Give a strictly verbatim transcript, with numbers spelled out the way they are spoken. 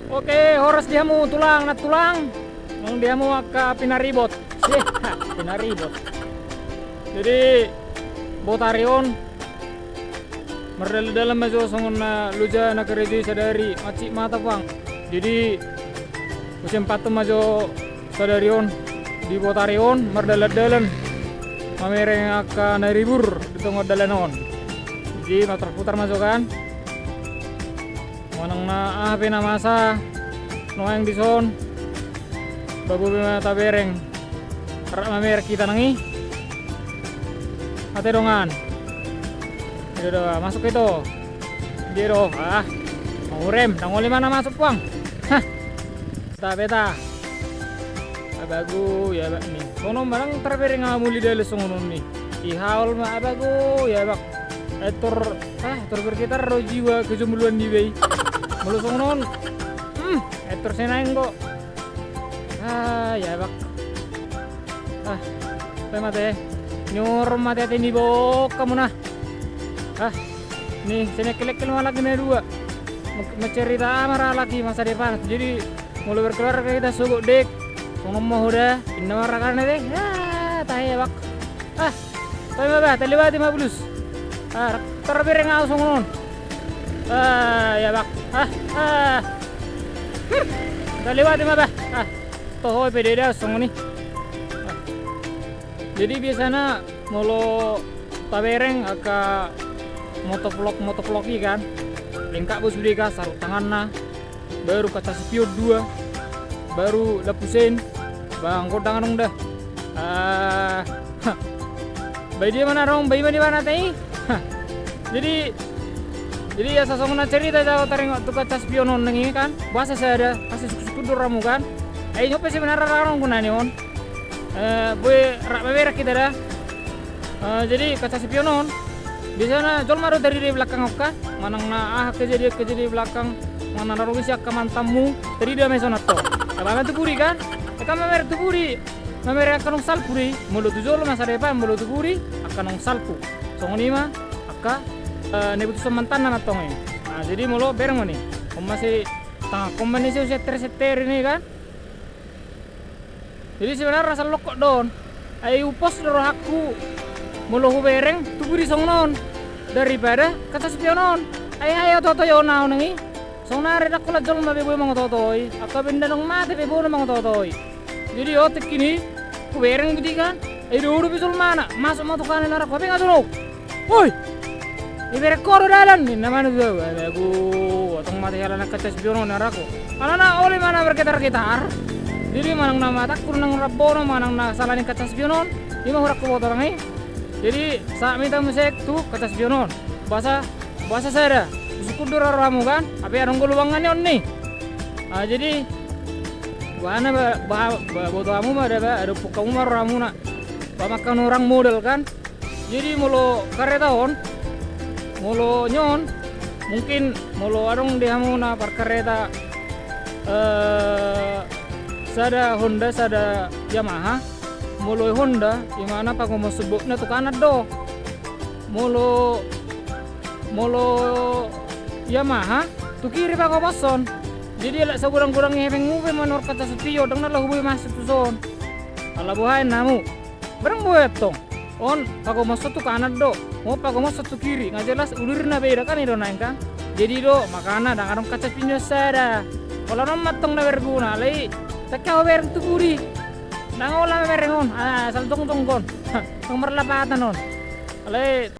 Oke, horas di hamu tulang nantulang. Nang di hamu angka pinaribot. Eh, pinaribot. Jadi, botari on mardalan-dalan ma jo songon na loja na karejo i sadari, mansik mata pang. Jadi, husempathon ma jo sadari on di botari on mardalan-dalan mamereng angka na ribur di tonga dalan on. Jadi, maputar-putar ma jo kan. Manang na aha pe na masa nuaeng dison, boi be ma tabereng. Rap mamereng hita nang i. Ate dongan. Dia do masuk ito. Dia do ah. Mangurem, nang oli mana masuk puang. Hah. Beta, beta. Abagu, ya abak ni. Songon on manang tarbereng ahu muli dalan songon on ni. Ihaol ma abagu, ya abak. Etor, ah, etor bergetar ro jiwa kejombloan ni bei. Molo songon on. Hmm, etor senaeng go. Ah, ya abak. Ah, pe mate. Nyor mate ate ni bok kamu nah. Ah, ni sini kelek-kelek malah kena dua. Mencerita amar lagi masa depan. Jadi, molo berkeluarga kita sogok dek. Songon ma hoda, inna marrakana deh. Ah, tahe abak. Ah, tahe ma bah, talewati ma bulus. Ah, tarbereng ahu songon on. Ah, ya abak. Ah, ah. Hmm. Talewati ma bah. Ah, toho pede dah songon i. Ah. Jadi biasana molo tabereng angka motovlog-motovlog i kan. Lengkap bo sude kan, sarung tanganna. Baru kaca spion dua. Baru lampu sen. Bang, godang adong dah. Ah, bai dia mana adong, bai mana mana tei. Jadi, jadi asa songon na cerita jao taringot tu kaca spion on nang i kan. Boasa sada, pasti suku-suku do ramu kan. Ai nyope sebenarna adong gunani on. Eh, boi rap mamereng hita da. Eh, jadi kaca spion on biasana jolma do tarida di belakang on kan. Manang na aha kejadian-kejadian di belakang, manang na ro isi angka mantanmu, tarida ma i songon on. Abang tu pudi kan. Eka mamereng tu pudi. Mamereng angka naung salpu do i. Molo tu jolo masa depan, molo tu pudi angka naung salpu. Songon i ma angka, eh, na diputushon mantanna mantong i. Nah, jadi molo bereng ma ni. On ma si tangahon ma ni si usetter-setter i kan. Jadi sebenarna salongkot do on. Ai hupos do rohangku molo hubereng tu pudi songon on daripada kaca spion on. Ai, ai oto-oto i on ahu nang i. Sonari ndang holan jolma be boi mangoto-otoi. Angka be ndang mate be boi mangoto-otoi. Jadi otik ini hubereng betik kan. Ai do do be jolmana. Masuk ma tu kanan arah kopi nggak tuh. Woi. Ibereng ho do dalan, ninna ma tu ahu, abagu, otong mate halana kaca spion on arahku. Alana oli ma na bergetar-getar. Jadi manang na matangku nang rambono, manang na sala ni kaca spion on, ima hurang huboto nang i. Jadi sahat ma hita muse tu kaca spion on. Boasa, boasa sada, husungkun do rohamu kan, hape adong do luangan ni on ni. Ah, jadi, boha na ba, ba, ba, boto hamu ma da ba, adong pungkamu ma rohamuna. Ba mangkanuhurang modal kan. Jadi molo kareta on, molo nyon, mungkin molo adong di hamu na parkareta, eh, sada Honda, sada Yamaha. Molo Honda, imana pagomoshon botna tu kanan do. Molo, molo Yamaha, tu kiri pagomoshon. Jadi alai sagodang-godang hepengmu pe manor kaca spion, ndang na laho boi masuk tu son. Ala boha innamu. Barang boha tong. On pagomoshon tu kanan do. Mo pagomoshon tu kiri. Nga jelas ulurna beda kan i do naeng kan. Jadi do makana ndang adong kaca spion sada. Holan on mantong na berguna. Alai tangkas hubereng tu pudi. Ndang holan bereng on. Ah, asal jongjong on. Ndang marlapatan on. Alai